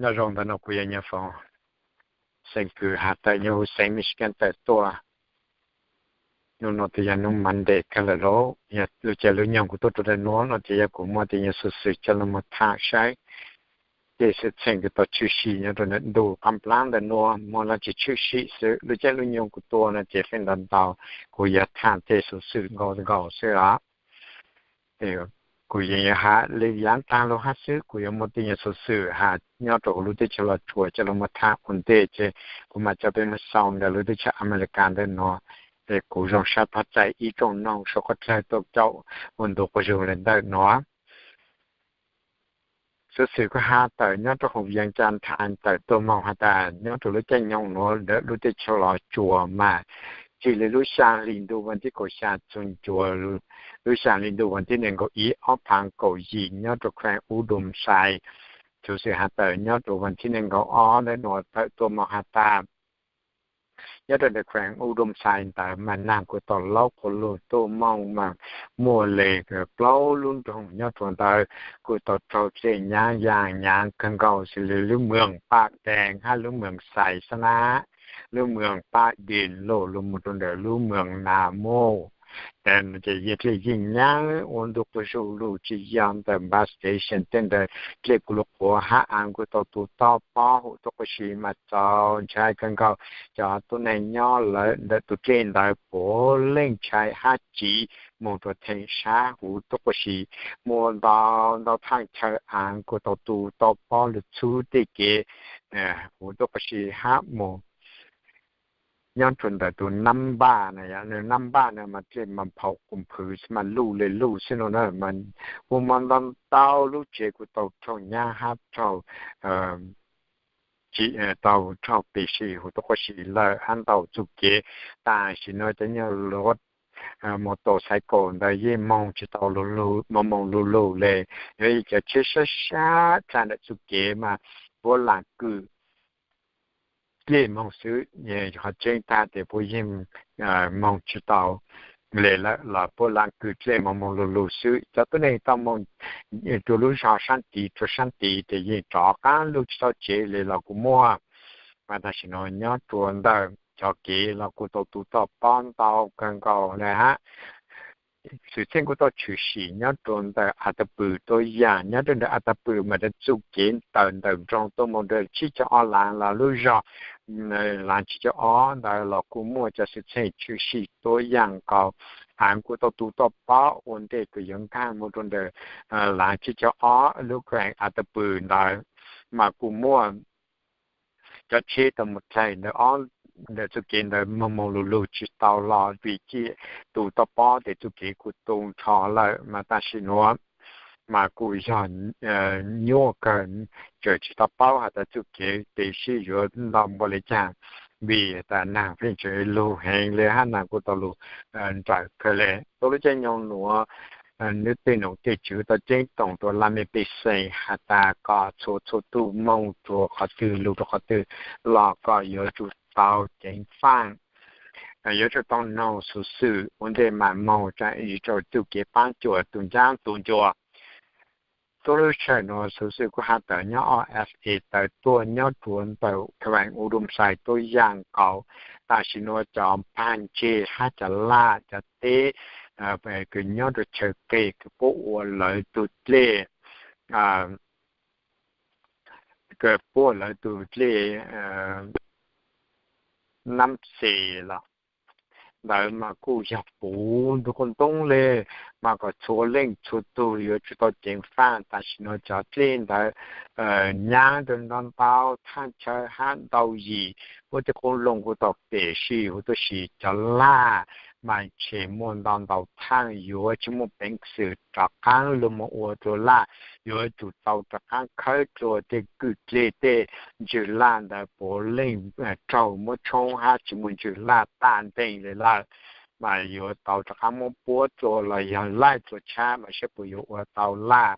Nyob zoo ntawm no kuv yog Nyiaj Foom, xeem Kws has tawm nyob huv xeev Michigan tawm tuaj. Hnub no twb yog hnub Monday kawg lawm lauj, yog lub caij lub nyoog kuv tuaj rau ntawm nuav no ces yog kuv muaj tej nyuag xov xwm coj los mus tham saib tej xwm txheej kws tau tshwm sim nyob rau ntawm ntuj qab nplab ntawm nuav muaj dlaab tsi tshwm sim xwb. Lub caij lub nyoog kuv tuaj no ces feem ntau ntau kuv yuav tham tej xov xwm nkaus nkaus xwb os. Kuv yeej yuav has le yav taag lug hab xwb, kuv yuav muaj tej nyuag xov xwm has nyob rau huv lub teb chaws Los Tsuas coj los mus tham ua ntej ces kuv mam coj peb mus xaus ntawm lub teb chaws Amelikas ntawm nuav. Es kuv zoo sab pov txaim ib tsoom noog suav qhov dlawg tuaj caum ua ntu quas zug le ntawm nuav. Xov xwm kuv has tawm nyob rau huv Vias Cas Thais tawm tuaj moog has tas nyob rau lub caij nyoog nuav ntawm lub teb chaws Los Tsuas mas txij li lub xya hli ntuj vas thib kaum xya txug ncuav lub xya hli ntuj vas thib nees nkaum ib ob phav kaum yim nyob rau khwaav Ub Dum Xais. Xov xwm has tawm nyob rau vas thib nees nkaum ob ntawm nuav tawm tuaj moog has tas nyob rau ntawm khwaav Ub Dum Xais ntawd mas naag kuj tau laub quas lug tuaj moog mas muaj le plaub lub nroog nyob rau ntawd kuj tau raug dlej nyaav yaam nyaav kawg nkaus xws li lub moos Paj Dees hab lub moos Xais Xab Nab, lub moos Paj Dees lug lug mus rau ntawm lub moos Nas Muj. Ces yeej dlej yeej nyaav ua ntu quas zug lug tsis yog ntawm npaj station tej ntawd dlej kuj lug quav hab aav kuj tau tu toj pob huv tuab quas si mas txaus ntshai kawg nkaus. Cov tuab neeg nyob lawm ntawm tus dlej ntawd puav leej ntshai hab tsiv moog rua theem sab huv tuab quas si. Muaj ntau ntau thaaj chaw aav kuj tau tu toj pob lug txhub tej kev huv tuab quas si hab moog nyob rua ntawm tus Nab Npaj na, Nab Npaj na mas dlej mas phaum kuj phwv mas luj le luj xwb no na. Kuj muaj ntau ntau lub tsev kuj tau raug nyaav hab raug tau raug pes si huv tuab quas si lawm hab ntau txuj kev. Tam sim no cov nyuag motor cycle ntawd yeej moog tsis tau moog lug lug le. Yog cov tsheb sab sab dlej ntawm txuj kev mas puab laam kws dlej moog xwb. Qhov tseeb tag tes puab yeej moog tsis tau le lawm los puab laam kws dlej moog moog lug lug xwb. Cov tuab neeg tau moog rua lub zog saab tid rua saab tid tes yeej rov qaab lug tsis tau tsev le los kuj muaj. Mas tam sim no nyob rua ntawm cov kev los kuj tau tu toj pob ntau kawg nkaus le hab. Xwm txheej kuj tau tshwm sim nyob rua ntawm As Tas Pwm tuab yaam. Nyob rua ntawm As Tas Pwm mas txuj kev tawm ntawm nroog tuaj moog rua tsib caug ob laav los lub zog laav tsib caug ob ntawd los kuj muaj cov xwm txheej tshwm sim tuab yaam nkaus. Aav kuj tau tu toj pob ua ntej kws yuav nkaag moog rua ntawm laav tsib caug ob lub khwaav As Tas Pwm ntawd mas kuj muaj cov tsheb tau moog dlaig ntawm ob ntawm txuj kev ntawd moog moog lug lug tsis tau los vim ciaj tu toj pob tes txuj kev kuj tu nrho lawm. Mas tam sim nuav mas kuj yog nyuaj kawg, tseem tsis tau paub has tas txuj kev tes sib yuav ntau npaum le caag, vim tas naag pheej tseem lug heev le hab naag kuj tau lug nrawm kawg le. Tuab lub caij nyoog nuav nwb tej nom tej tswv tau ceeb toom rua laj mej pej xeem has tas kom txhua txhua tug moog rua qhov twg lug rua qhov twg los kom yuav tsum tau ceev faaj, yuav tsum tau noog xuv xwm ua ntej mam moog, tsam ib txuj kev paab cuam tu ncaab tu ncua. Tuab lub sij hawm nuav xuv xwm kuj has tawm nyob ob S A tawm tuaj nyob rua ntawm khwaav Ub Dum Xais tuab yaam nkaus. Tam sim nuav cov npaag ntseg hab cov laj cov teb kws nyob rua chaw qes kws puab ua lawv tug dlej, kws puab ua lawv tug dlej Nab Xes los ntawd mas kuj yog puv ntug quas ntoob le, mas kom txhua leej txhua tug yuav tsum tau ceev faaj. Tam sim nuav cov dlej ntawd nyaab rua ntau ntau thaaj chaw hab ntau yim, puab tej qoob loo kuj tau pem sij huv tuab si. Cov laj mas tshem muaj ntau ntau thaaj, yuav tsi muaj peev xwm rov qaab lug moog ua rua laj, yuav tsum tau rov qaab khawb rua tej kwj dlej tej ntswg laj ntawd puav leej raug muab tshoob hab tsi muaj ntswg laj taj nteeg le lawm. Mas yuav tau rov qaab muab puab rua los yog laij rua tshab mas saib puas yuav ua tau laj.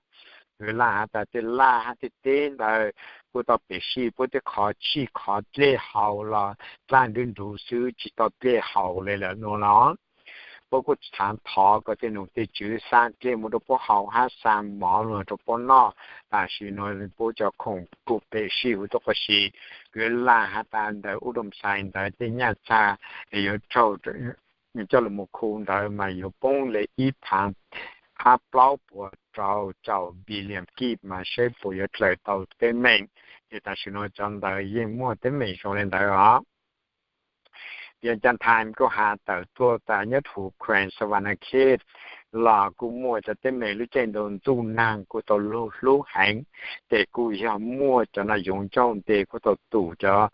Kwv laj has tas tej laj hab tej teb ntawd kuj tau pem sij puab tej qhov txhij qhov dlej haus los dlaj nruv nruv xwb tsi tau dlej haus le lawm nuav los. puab kuj txhaav thov kom tej nom tej tswv xa dlej mus rau puab haus hab xa mov los rau puab noj. Tam sim no puab cov khoom kuj pem sij huv tuaj quas si, kwv lam has tas ntawm ub doom xais ntawd tej nyaj txag yuav raug coj lug mus khu ntawd mas yuav poob le ib phaav hab plaub puas rau caum billion kib mas saib puas yuav dlaws tau teeb meem. Ces tam sim no cov ntawd yeej muaj teeb meem zoo le ntawd os. Vias Cas Times kuj has tawm tuaj tas nyob rau huv Khees Savannah Khit los kuj muaj cov teeb meem lub caij ntuj nag kuj tau lug hlub heev, ces kuj yog muaj cov noj yoov ncauj ntes kuj tau tum cov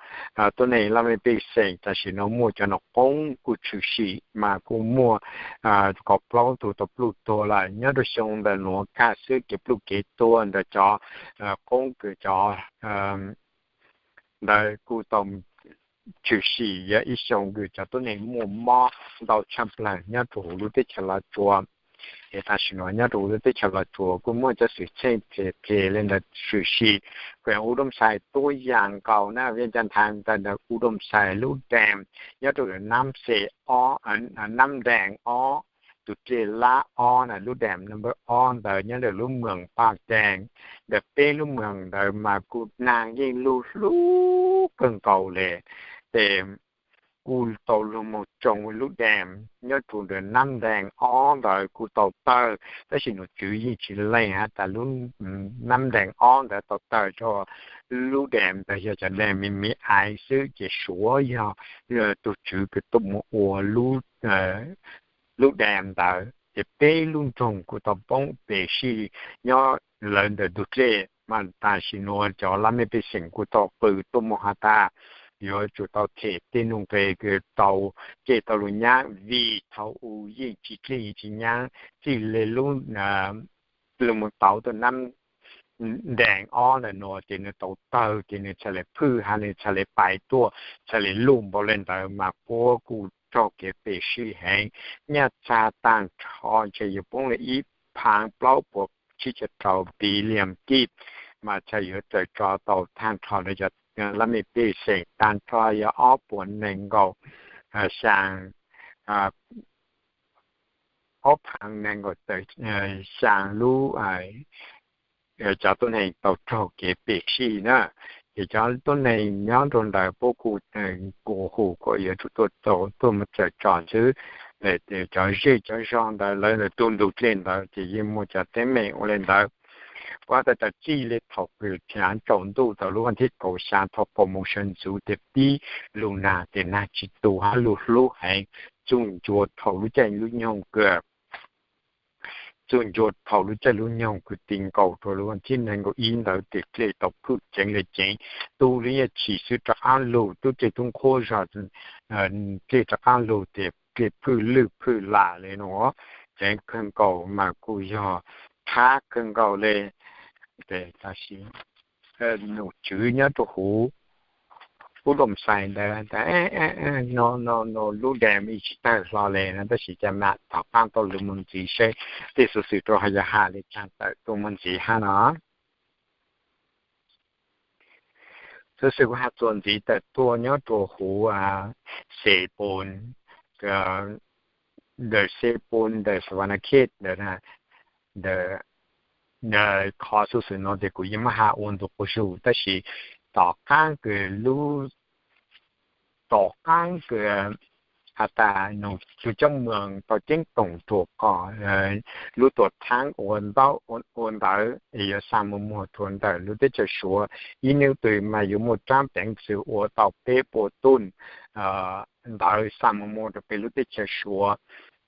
tuab neeg laj mej pej xeem. Tam sim no muaj cov nom qoob kuj tshwm sim mas kuj muaj kaum plaub tug tau pluj tuag lawm nyob rau xyoo ntawm nuav kag xwb ces pluj kev tuag ntawm cov qoob kws cov ntawd kuj tau tshwm sim yog ib xyoo kws cov tuab neeg muaj mob ntau tshaj plawg nyob rau huv lub teb chaws Los Tsuas. Es tam sim no nyob rau huv lub teb chaws Los Tsuas kuj muaj cov xwm txheej phem phem le ntawd tshwm sim. Khees ub doom xais tuab yaam nkaus na, Vias Cas Times tas ntawm ub doom xais lub dam nyob rau Nam Xes ob, Nam Dees ob, tus dlej lab ob na, lub dam number ob ntawd nyob ntawm lub moos Paj Dees. Ntawm peb lub moos ntawd mas kuj nag yeej lug hlub kawg nkaus le, ces kuj tau lug moog tsoo lub dam nyob rau ntawm Nam Dees ob ntawd kuj tau tawg, tab sis nom tswv yeej tsis lees has tas lub Nam Dees ob ntawd tau tawg tso. Lub dam ntawd yog cov dam me me aiv xwb, ces suav yog tug tswv kws tuaj mus ua lub dam ntawd ces peb lub nroog kuj tau poob pem sij nyob lawv ntawm ntug dlej. Mas tam sim nuav cov laj mej pej xeem kuj tau qw tuaj mus has tas yuav tsum tau them tej nuj nqes kws tau, ces tau lug nyab, vim thaus u yeej tsis dlej yeej tsis nyab, txij le lub lug moog tauv tau Nam Dees ob ntawm nuav ces nwg tau tawg ces nwg txhad le phwj has nwg txhad le pais tuaj, txhad le luj npaum le ntawd mas puab kuj raug kev pem sij heev. Nyaj txag taag nrho ntshe yuav poob le ib phaav plaub puas tsib caug rau billion kib, mas txhad yuav tawm tso tau taag nrho rau cov laj mej pej xeem taag nrho yog ob puas nees nkaum xyaa, ob phaav nees nkaum xyaa lub cov tuab neeg tau raug kev pem sij na. Ces cov tuab neeg nyob rau ntawd puab kuj kuj hu kom yuav tsum tuaj tau tuaj mus txhad tso xwb. Cov zej cov zog ntawd lawv ntawd tug ntug dlej ntawd ces yeej muaj cov teeb meem ua le ntawd. Puab tas tas txij le thaum kws tshaav tsaus ntuj tau lub vas thib kaum xyaa thaum qaum moos sawv ntxuv tes pib lug nag tes nag tsis tu hab lug hlub heev, txuj ncua dhau lub caij lub nyoog kws txuj ncua dhau lub caij lub nyoog kws ti nkaus rua lub vas thib nees nkaum ib ntawd tes dlej tau phwj ceev le ceev, tu le nyaj chim xwb rov qaab lug, tub dlej tub nqhuab zog dlej rov qaab lug tes dlej phwj lwj phwj lam le nuav, ceev kawg nkaus mas kuj yog thab kawg nkaus le. Tab sis nom tswv nyob rua huv ub doom xais ntawd tas no no no lub dam ib tsis tawg hlo le no, tab sis cas mam tom qaab tau lug moog ntxiv seb tej xuv xwm rua hov yog has le caag tawm tuaj moog ntxiv hab no. Xuv xwm kuv has txuas ntxiv tawm tuaj nyob rua huv Xes Pos, ntawm Xes Pos ntawm Savannah Khit ntawd, qhov xuv xwm no tes kuv yeej muab has ua ntu quas zug, tab sis tom qaab kws lub, tom qaab kws has tas nug tug coj moog tau ceeb toom rua qhov lub tuam thaab ua ntawd yuav xa muag muag rua ntawm lub teb chaws Suav, ib nub twg mas yuav muaj raab peev xwm ua tau peb puas tuj ntawd xa muag muag rua peb lub teb chaws Suav.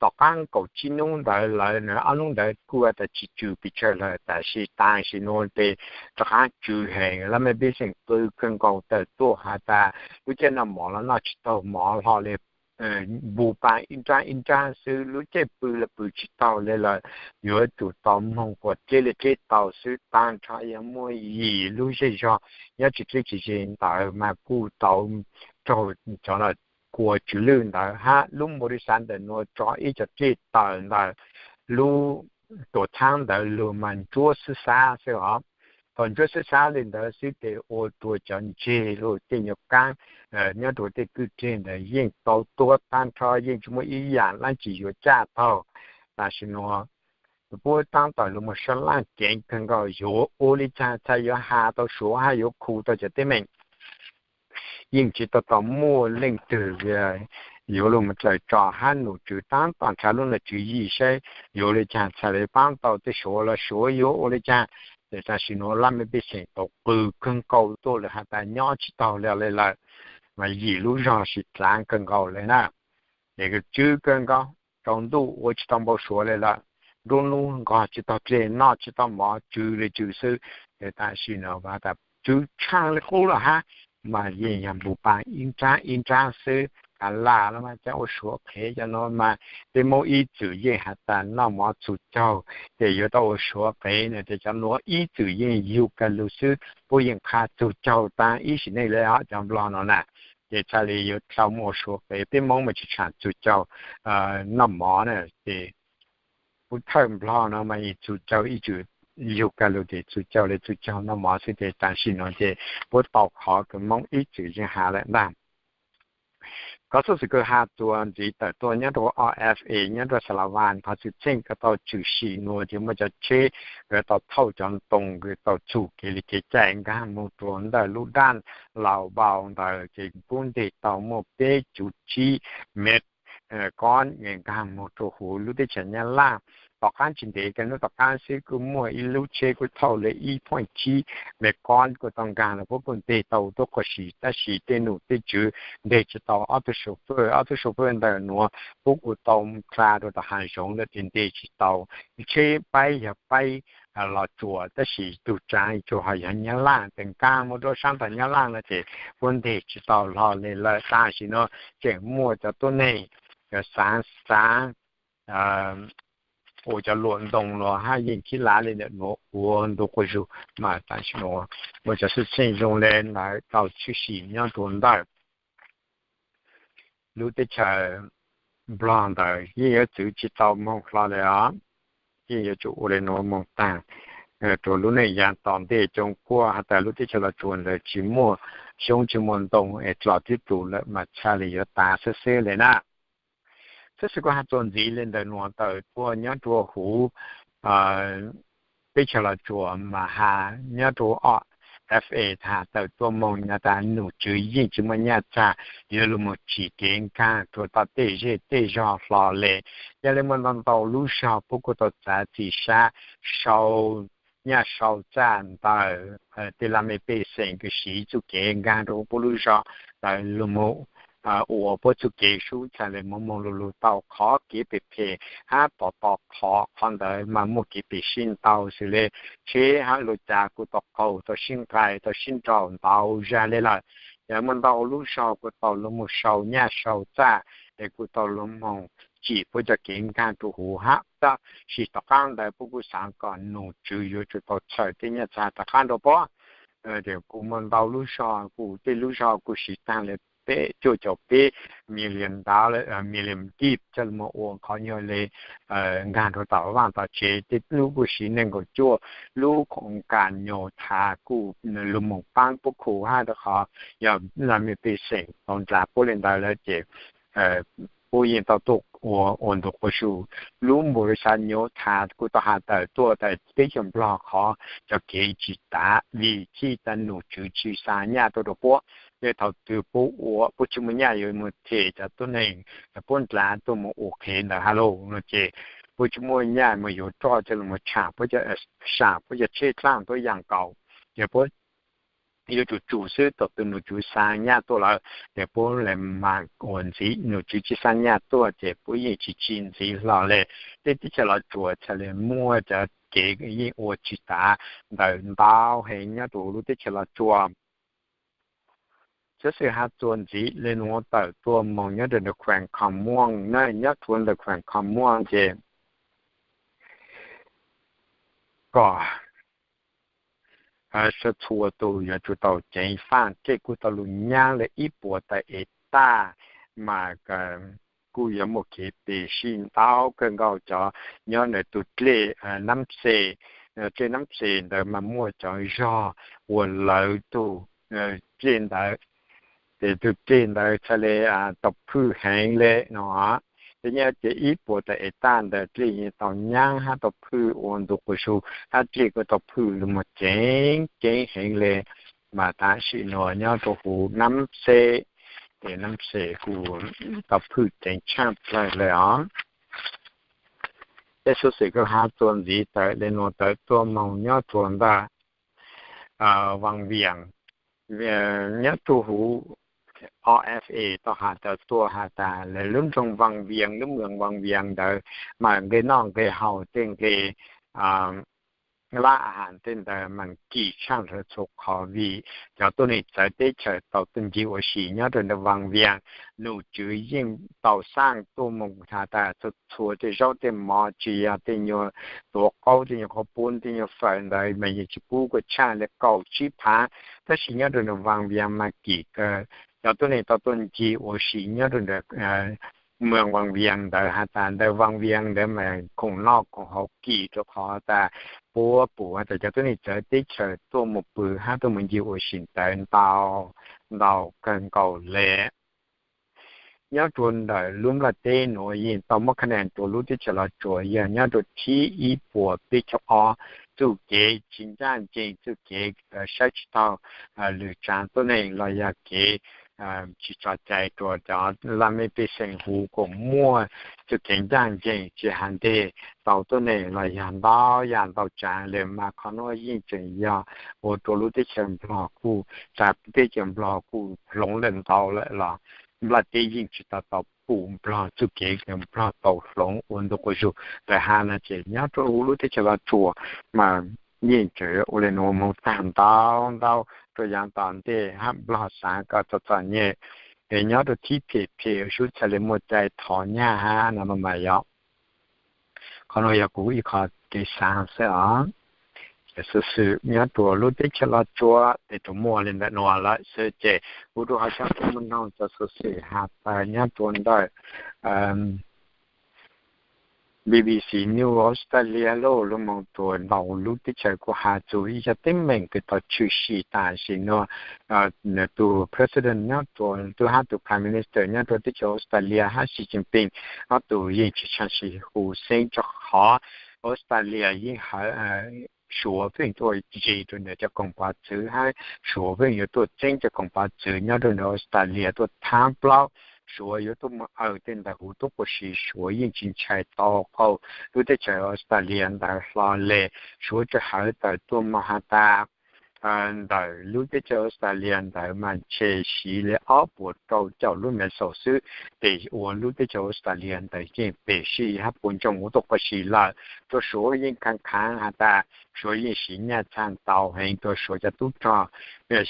Tom qaab kaum tsib nub ntawd lawm, ob nub ntawd kuj tas tsis tsw pes tsawg lawm, tab sis tam sim nuav tes rov qaab tsw heev. Laj mej pej xeem qw kawg nkaus tawm tuaj has tas lub caij noj mov los noj tsis taug mov hlo le, npu paa ib nraab ib nraab xwb, lub caij pw los pw tsis taug le lawm, yuav tsum tau moog quas dleb le dleb tau xwb. Taag nrho yog muaj yim lub zej zog nyob tsis dleb tsis ze ntawd mas kuj tau raug cov kua tsw lwj ntawd hab lub npau li xav ntawm nuav tso ib co dlej tawm ntawm lub tuam thaab ntawd lug mas ntsuab xwb xab xwb os. Thaum ntsuab xwb xav li ntawd xwb ces ua rua cov ntseg lug tej nyuag kaab nyob rua tej kwj deg ntawd yeej tau tuab taab nrho, yeej tsi muaj ib yaam dlaab tsi yuav caj taug. Tam sim nuav puab taab tom lug moog sab laaj ceev kawg nkaus, yuav ua li caag txhaj yuav has tau Suav hab yuav khu tau cov teeb meem. Yeej tsi tau tau muaj leej twg yuav lug moog dlaws tso hab num tswv taab tom nrhav lub num tswv yim saib yuav ua li caag txhaj le paab tau tej Suav los Suav yuav ua li caag. Ces tam sim nuav laj mej pej xeem tau qw kawg nkaus tuaj lawm has tas nyob tsi taug le lawm, mas yim lub zog sib dlaav kawg nkaus le na. Ces tswb kawg nkaus, tsaus ntuj ua tsi tau npau suav le lawm, nruab nub nqog tsi taug dlej, noj tsi tau mov, tsw le tsw xwb. Ces tam sim nuav has tas tswb tshaaj le qub lawm hab, mas yeej yog npug paa ib nraab ib nraab xwb. Has laj los mas cov ua Suav qhev cov nuav mas peb Moob ib txwm yeej has tas noj mov txug caug ces yuav tau ua Suav qhev no, ces cov nuav ib txwm yeej yug kag lug xwb, puab yeej qha txug caug taag ib sim neej le os cov Nplog no na. Ces txhaj le yuav dlhau muaj ua Suav qhev, peb Moob mas tsi tshaam txug caug noj mov na, ces puab thawj Nplog no mas txug caug ib txwm yug kag lug ces txug caug le txug caug noj mov xwb, ces tam sim nuav ces puab tau qhov kws Moob ib txwm yeej has lawm ntag. Kov xub xwm kws has txuas ntxiv tawm tuaj nyob rua O F A nyob rua Xas Las Vas, qhov xwm txheej kws tau tshwm sim nuav ces muaj cov tsheb kws tau thauj cov ntoo kws tau txug kev li kev cai nkaag moog rua ntawm lub daj Laus Npaus ntawd ces puab nteg tau muaj peb cuv tsib mev kob nkaag moog rua huv lub teb chaws Nyab Laj. Tom qaab tsi ntev kag nub tom qaab xwb kuj muaj ib lub tsheb kuj thauj le ib point tsib mev kob kuj tau nkaag los puab kuj nteg tau tuab quas si, tab sis tej num tej tswv nteg tsi tau ob tug chauffeur, ob tug chauffeur ntawm nuav puab kuj tau dlha rua tom haav zoov lawm ces nteg tsi tau. Tsheb paib yog paib los tsuas tab sis tug tsaav tsuas ho yog Nyab Laj, ces nkaag moog rua saab tom Nyab Laj no ces puab nteg tsi tau hlo le lawm. Tam sim nuav tseem muaj cov tuab neeg xaav xaav ua cov luam ntoo los hab yeej khib lav le ntawm nuav ua ntu quas zug, mas tam sim nuav muaj cov xwm txheej zoo le ntawd tau tshwm sim nyob rua ntawm lub teb chaws Nplog ntawd yeej yuav txwv tsi tau moog hlo le os. Yeej yuav tsum ua le nuav moog taag rua lub neej yaav tom ntej. Coom kuaj has tas lub teb chaws Los Tsuas ntawd tsi muaj xyoob tsi muaj ntoo es dlom tib tug lawm mas txhaj le yuav tav xwb xwb le na. Tab sis kuv has txuas ntxiv le ntawm nuav tawm tuaj nyob rua huv teb chaws Los Tsuas mas has nyob rua O F A has tawm tuaj moog has tas num tswv yeej tsi muaj nyaj txag yuav lug moog tsim kev nkaag rua tom tej zej tej zog hlo le. Yog le muaj ntau ntau lub zog puab kuj tau txav txim sab sau nyaj sau txaj ntawm tej laj mej pej xeem kws siv txuj kev nkaag rua puab lub zog ntawd lug moog ua puab txuj kev sub txhaj le moog moog lug lug tau qhov kev phem phem hab tom tom qhov qhov ntawd mas muaj kev phem sib ntau xws le tsheb hab lug cav kuj tau qaug tau sib nqais tau sib nraus ntau zag le lawm. Yog muaj ntau lub zog kuj tau lug moog sau nyaj sau txaj es kuj tau lug moog tsim puab cov kev nkaag rua huv hab. Tab sis tom qaab ntawd puab kuj xaav kom num tswv yuav tsum tau txhawm tej nyaj txag rov qaab rua puab. Kuj muaj ntau lub zog, kuj tej lub zog kuj siv taag le peb cuaj caum peb million dollar, million kib coj lug moog ua qhov nyuag le nkaag rua tom vaaj tom tsev. Tej lub kuj siv neeg nkaum cuaj lub khoom kas nyuas thav kuj lug moog paab puab khu hab rua qhov yog laj mej pej xeem tau ntlav puab le ntawd lawm ces puab yeej tau tuaj ua ua ntu quas zug. Lub npau xav nyuas thav kuj tau has tawm tuaj tas peb cov Nplog qhov cov kev tsis tav vim txij tas num tswv tsi xa nyaj tuaj rua puab. Ces thaum twg puab ua puab tsi muaj nyaj yuav moog them cov tuab neeg puab ntlav tuaj moog ua qhev ntawd has lug no ces puab tsi muaj nyaj moog yuav roj coj lug moog tshaam puab, tshaam puab cov tsheb dlaaj tuab yaam nkaus. Ces puab yuav tsum tsum xwb, thaum twg num tswv xa nyaj tuaj lawm ces puab le maam ua ntxiv, num tswv tsi xa nyaj tuaj ces puab yeej tsi tsi ntxiv hlo le. Tej teb chaws Los Tsuas txhaj le muaj cov kev yeej ua tsi tav ntawm ntau heev nyob rua lub teb chaws Los Tsuas. Xov xwm has txuas ntxiv le nuav tawm tuaj moog nyob rua ntawm Kham Muam na, nyob rua ntawm Kham Muam ces kom txhua tus yuav tsum tau ceev faj, tej kuj tau lug nyaab le ib puas tawm ev taj, mas kuj yuav muaj kev phem sib ntau kawg nkaus. Cov nyob ntawm tus dlej Nab Xes Tej nab xes ntawd mas muaj cov zog uas lawv tus tej ntawd, ces tus tej ntawd txhaj le tau phwj heev le no. Tej nyob ces ib puas tawm es tag ntawd tej yeej tau nyab hab tau phwj ua ntu quas zug hab tej kuj tau phwj lug moog ceev ceev heev le. Mas tam sim nuav nyob rua huv nab xes, ces nab xes kuj tau phwj ceev tshaaj plawg le os. Tej xuv xwm kuv has txuas ntxiv tawm le nuav tawm tuaj moog nyob rua ntawm Vaj Viam, nyob rua huv O F A tau has tawm tuaj has tas lawv lub nroog Vaj Viam, lub moos Vaj Viam ntawd mas nqe noj nqe haus tej nqe lab a has tej ntawd mas kim tshaaj txhua qhov vim cov tuab neeg txawv teb chaws tau tuaj ncig ua si nyob rua ntawm Vaj Viam. Nom tswv yeej tau xaj tuaj moog has tas txhua tej zaub tej mov tsi yog tej nyuag tuav qaub tej nyuag qhov pub tej nyuag fawm ntawd mas yeej tsi pub kuj tshaaj le kaum tsib phav. Tab sis nyob rua ntawm Vaj Viam mas kim kawg, cov tuab neeg tau tuaj ncig ua si nyob rua ntawm moos Vaj Viam ntawd has tas ntawm Vaj Viam ntawd mas khoom noj khoom haus kim rua qhov tas puab pum has tas cov tuab neeg txawv teb chaws tuaj moog pw hab tuaj moog ncig ua si ntawd ntau ntau kawg nkaus le. Nyob rua ntawm lub nplaj teb nuav yeej tau muab kha nees rua lub teb chaws Los Tsuas yog nyob rua thib ib puas peb caug ob. Txuj kev tsi ncaaj nceeg, txuj kev saib tsi taug lwm tsaav tuab neeg los yog kev tsi tso cai rua cov laj mej pej xeem huv kuas muaj txuj kev ncaaj nceeg tsi has nteg tau tuab neeg los yog ntau yam ntau tsaav le mas qhov nuav yeej tseem yog ua rua lub teb chaws Nplog kuj, tsav teb chaws Nplog kuj hloov le ntau lawm los nplaj teb yeej tsi tau tau pum Nplog txuj kev Nplog tau hloov ua ntu quas zug. Tawm has no ces nyob rua huv lub teb chaws Los Tsuas mas yeej tseem ua le nuav moog taag ntau ntau rua yaav tom ntej hab Nplog xaav kom txom txom nyem, es nyob rua thib phem phem sub txhaj le muaj cai thov nyaj hab no mas yog. Qhov nuav yog kuv ib qho kev xaav xwb os. Ces xuv xwm nyob rua lub teb chaws Los Tsuas tes tsuas muaj le ntawm nuav lawm xwb ces kuv rua qhov tshab kuv moog noog cov xuv xwm has tas nyob rua ntawm B B C News Australia lauj, lub moog rua ntau lub teb chaws kuj has txug ib zag teeb meem kws tau tshwm sim tam sim nuav. Nws tus president nyob rua, tus hab tus prime minister nyob rua teb chaws Australia hab Xi Jinping ob tug yeej tsi tshwm sim huv xeeb rua qhov Australia yeej hawv Suav pheej tuaj ze rua ntawm cov koom pov txwv hab Suav pheej yuav tuaj txeeb cov koom pov txwv nyob rua ntawm Australia tuaj thaab plaub. Suav yuav tuaj moog aws tej ntawm huv tuab quas si, Suav yeej tsi ntshai tau qaug lub teb chaws Australia ntawd hlo le. Suav tsi hawv tawm tuaj moog has tas ntawm lub teb chaws Australia ntawd mas ntshe siv le ob puas rau caum lub missile xwb, tes ua lub teb chaws Australia ntawd yeej pem sij hab puas ntsoog huv tuab quas si lawm. Rua Suav yeej khaav khaav has tas Suav yeej siv nyaj txag ntau heev rua Suav cov tub rog.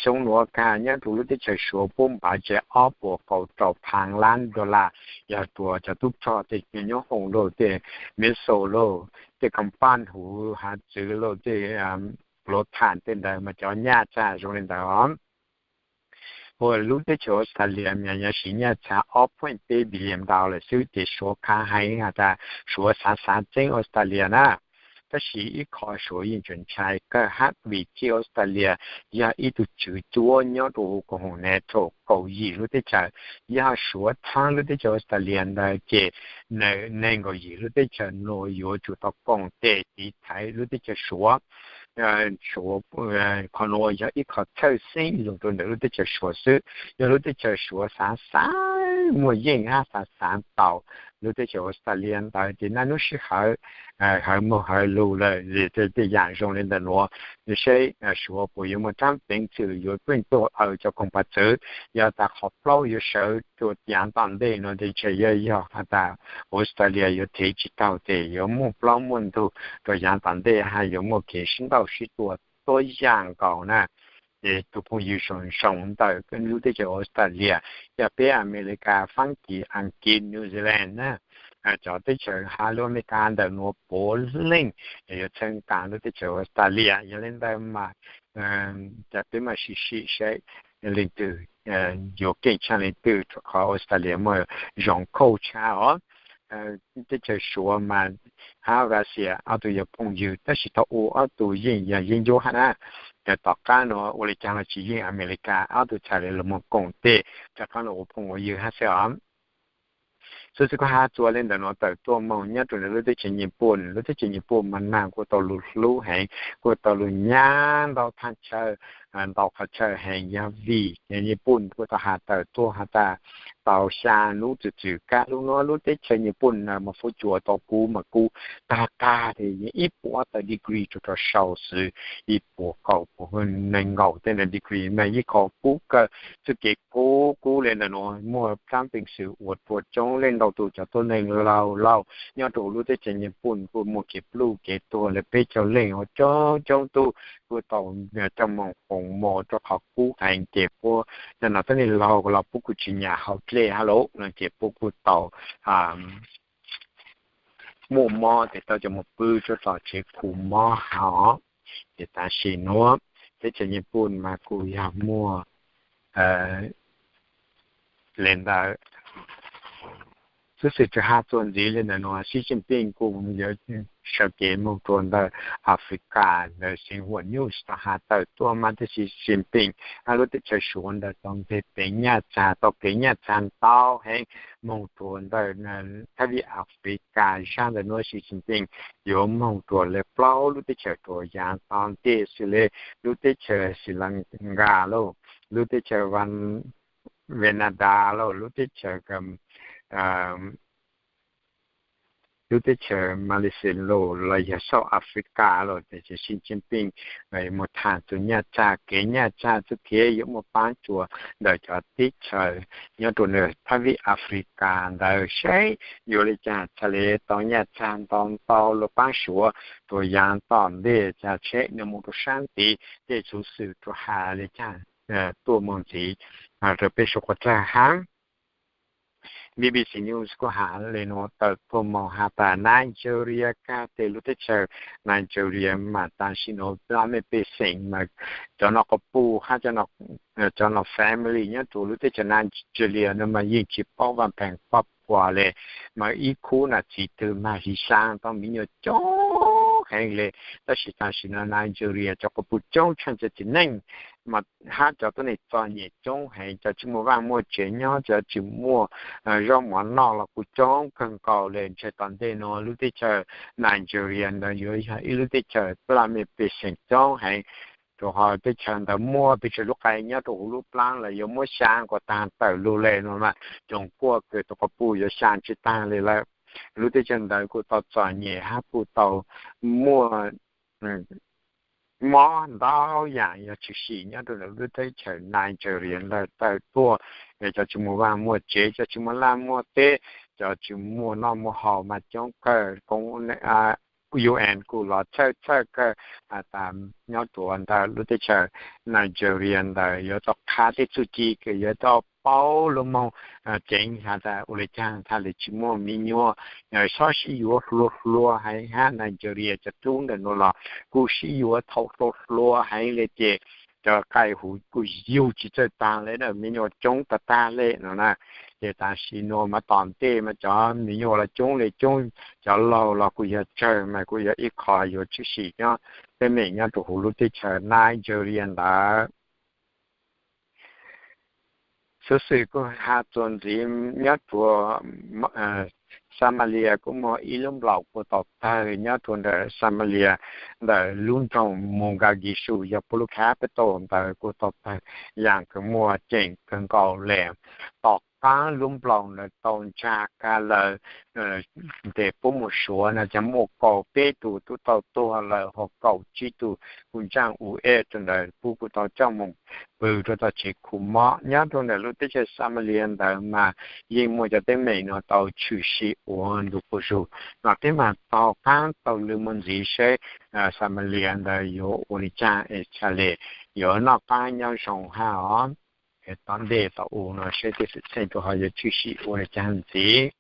Xyoo nuav kag nyob rua lub teb chaws Suav puab npav tseg ob puas kaum rau phaav lab dollar yog rua cov tub rog tej nyoob hoom lauj, tej missile lauj, tej kaaj paaj huv hav txwv lauj, tej pluav tham tej ntawd mas cov nyaj txag zoo le ntawd os. Ua lub teb chaws Australia mas yog siv nyaj txag ob point peb billion dollar lawm xwb ces Suav khaav heev has tas Suav xaav xaav txeeb Australia na. Tab sis ib qho Suav yeej tseem ntshai kawg hab vim txij Australia yog ib tug tswv cuab nyob rua huv koom haum NATO kaum yim lub teb chaws. Yog Suav thaab lub teb chaws Australia ntawd ces neeg kaum yim lub teb chaws nuav yuav tsum tau koom tes tiv thaiv lub teb chaws Suav. Suav, qhov nuav yog ib qho txhawj xeeb zoo rua ntawm lub teb chaws Suav xwb. Yog lub teb chaws Suav xaav xaav muaj yeej hab xaav xaav tau lub teb chaws Australia ntawd ces naj nub sij hawm hawv moog hawv lug lawm, tej yam zoo le ntawm nuav, nws saib Suav puas yuav muaj rab peev xwm yuav pheej tuaj aws cov koom pov txwv. Yog tas qhov plaub yuav sawv rua yaav tom ntej nuav tes ntshe yog yog has tas Australia yuav thev tsi taug tes yuav muaj plaub muaj ntug rua yaav tom ntej hab yuav muaj kev sib nrauj sib tua tuab yam nkaus na. Ces tus phooj ywg zoo zoo ntawm lub teb chaws Australia, yog peb Amelikas, Faab Kis, Aas Kiv, New Zealand na, cov teb chaws hab lub Amelikas ntawm nuav puav leej yuav txheeb tas lub teb chaws Australia. Yog le ntawd mas peb mam sim sim saib leej twg yuav keej tshaaj leej twg rua qhov Australia muaj zoo khauj tshaj os. Teb chaws Suav mas hab Russia ob tug yog phooj ywg, tab sis thaum ub ob tug yeej yog yeeb ncuab hab na. Tom qab nuav ua li caag los tsis yeej, Amelikas ob tug txhad le lug moog koom tej, rov qaab lug ua phooj ua ywg hab xwb os. Xuv xwm kuv has txuas le ntawm nuav tawm tuaj moog nyob rua ntawm lub teb chaws Nyij Pooj. Lub teb chaws Nyij Pooj mas naag kuj tau lug hlub heev, kuj tau lug nyab ntau thaaj chaw, ntau qhov chaw heev, yog vim Nyij Pooj kuj tau has tawm tuaj has tas tau xya nub txwm txwm kab lub nuav lub teb chaws Nyij Pooj na mas fuv cua tau kub mas kub tag tag ib puas tawm degree rua rua sau xwb, ib puas kaum puas neeg nkaum tej degree mas ib qho kub kawg. Txuj kev kub kub le ntawm nuav muaj plaab peev xwm ua rua coob leej ntau tug cov tuab neeg laug laug nyob rua huv lub teb chaws Nyij Pooj kuj muaj kev pluj kev tuag le peb caug leej, ua coob coob tug kuj tau coj moog foom mov rua qhov kub heev ces puab cov nom tuab neeg laug los puab kuj tsis nyam hauv dlej hab lug no ces puab kuj tau muaj mob tes tau coj moog pw rua tom tsev khu mob hab. Ces tam sim nuav teb chaws Nyij Pooj mas kuj yog muaj le ntawd. Xuv xwm tau has txuas ntxiv le ntawm nuav Xi Jinping kuj yuav sawv kev moog rua ntawm Africa ntawm Xinhua News tau has tawm tuaj mas teb Xi Jinping hab lub teb chaws Suav ntawd tau nteg kev nyaj txag, tau kev nyaj txag ntau heev moog rua ntawm thaj vij Africa. Zag ntawm nuav Xi Jinping yuav moog rua le plaub lub teb chaws rua yaav tom ntej xws le lub teb chaws Sri Lanka lauj, lub teb chaws Venada lauj, lub teb chaws lub teb chaws Malaysia los yog South Africa los tes Xi Jinping moog thaam txug nyaj txag, kev nyaj txag txuj kev yuav muaj paab tsua ntawm cov teb chaws nyob rua thaj vij Africa ntawd seb yuav le caag txhad le tau nyaj txag ntau ntau lug paab Suav rua yaav tom ntej, txhad seb nwg moog rua saab tid tej xuv xwm rua has le caag tuaj moog ntxiv rua peb suav quas txag hab. B B C News kuj has le nuav tawm tuaj moog has tas Nigeria kag tes lub teb chaws Nigeria mas tam sim nuav plab mej pej xeem mas cov nom quas puj hab cov nom family nyob rua lub teb chaws Nigeria no mas yeej tsis paub vaaj pheej pab pua le, mas ib khub nam txiv twg mas hliv xyaa tau miv nyuas coob heev le. Tab sis tam sim no Nigeria cov quas puj coob tshaaj cov txiv neej mas hab cov tuab neeg txom nyem coob heev, cov tsis muaj vaaj muaj tsev nyob, cov tsis muaj zaub mov noj los kuj coob kawg nkaus le. Ntshe tom ntej nuav lub teb chaws Nigeria ntawd yuav yog ib lub teb chaws plab mej pej xeem coob heev, rua qhov teb chaws ntawd muaj pes tsawg lub qai nyob rua huv lub plaab los yuav muab xyaa kuas taag tawm lug le no mas, coom kuaj kws tug quas puj yuav xyaa tsis taag le lawm. Lub teb chaws ntawd kuj tau txom nyem hab kuj tau muaj mob ntau yaam yog tshwm sim nyob rua ntawm lub teb chaws Nigeria ntawd tawm tuaj. Cov tsis muaj vaaj muaj tsev, cov tsis muaj laj muaj teb, cov tsis muaj noj muaj haus mas coob kawg. Koob U N kuj los txhawj txhawj kawg has tas nyob rua ntawm lub teb chaws Nigeria ntawd yuav tau qha tej txuj ci kws yuav tau paub lug moog tseev has tas ua le caag txhad le tsis muaj miv nyuas, xob sib yuav hluas hluas heev hab. Nigeria cov tub ntawm nuav los kuj sib yuav thaum hluas hluas heev le ces cov qai huv kuj yug tsis txawj taag le na, miv nyuas coob tag tag le no na. Ces tam sim nuav mas tom ntej mas cov miv nyuas los coob le coob, cov laug los kuj yog tsawg mas kuj yog ib qho yuav tshwm sim nyob teeb meem nyob rua huv lub teb chaws Nigeria ntawd. Xuv xwm kuj has txuas ntxiv nyob rua Somalia kuj muaj ib lub nplaum kuj tau tawg nyob rua ntawm Somalia ntawm lub nroog Mogadishu yog puab lub capital ntawd kuj tau tawg yaam kws muaj ceem kawg nkaus le. Tom qaab lub nplaum ntawd tau ntsaa kag lawm tes puab mus suav no ces muaj kaum peb tug tub tau tuag lawm, ho kaum tsib tug kuj ntsaaj u e rua ntawd, puab kuj tau coj moog pw rua tom tsev khu mob nyob rua ntawm lub teb chaws Somalia ntawd mas yeej muaj cov teeb meem no tau tshwm sim ua ntu quas zug. Nom tej mas taug qaab taug lw mus ntxiv seb Somalia ntawd yuav ua li caag es txhad le yuav noj qaab nyob zoo hab os. Tom ntej tom u no seb tej xwm txheej rua ho yuav tshwm sim ua li caag ntxiv.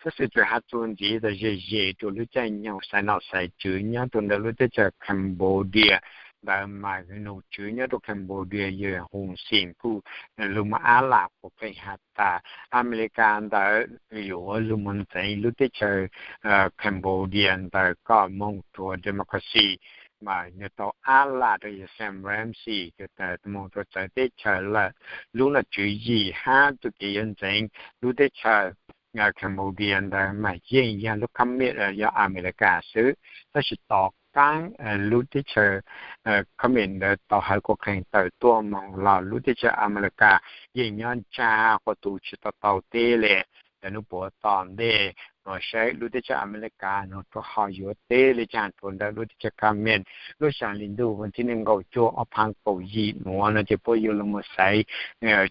Xuv xwm txwm has txuas ntxiv tas ze ze rua lub caij nyoog xaiv nom xaiv tswv nyob rua ntawm lub teb chaws Cambodia ntawd mas num tswv nyob rau Cambodia yawg Hun Sen kuj lug moog ab lam quas qeej has tas Amelikas ntawd yuav lug moog ntxeev lub teb chaws Cambodia ntawd kom moog rua democracy, mas nwg tau ab lam rua yawg Sam Rainsy moog rua txawv teb chaws lawm. Lub nom tswv yim hab tug kev yuav ntxeev lub teb chaws Cambodia ntawd mas yeej yog lub comment yog Amelikas xwb, tab sis tom qaab lub teb chaws comment ntawd tau hawv quas qeej tawm tuaj moog los lub teb chaws Amelikas yeej nyob ntsag quas tug tsi tau tau teb le. Cov nub puav tom ntej nua saib lub teb chaws Amelikas nua rua ho yuav teb le caag rua ntawm lub teb chaws comment. Lub xyaa le ntuj vas thib neeg nkaum cuaj ob phav kaum yim nuav nua ces puab yuav lug moog xaiv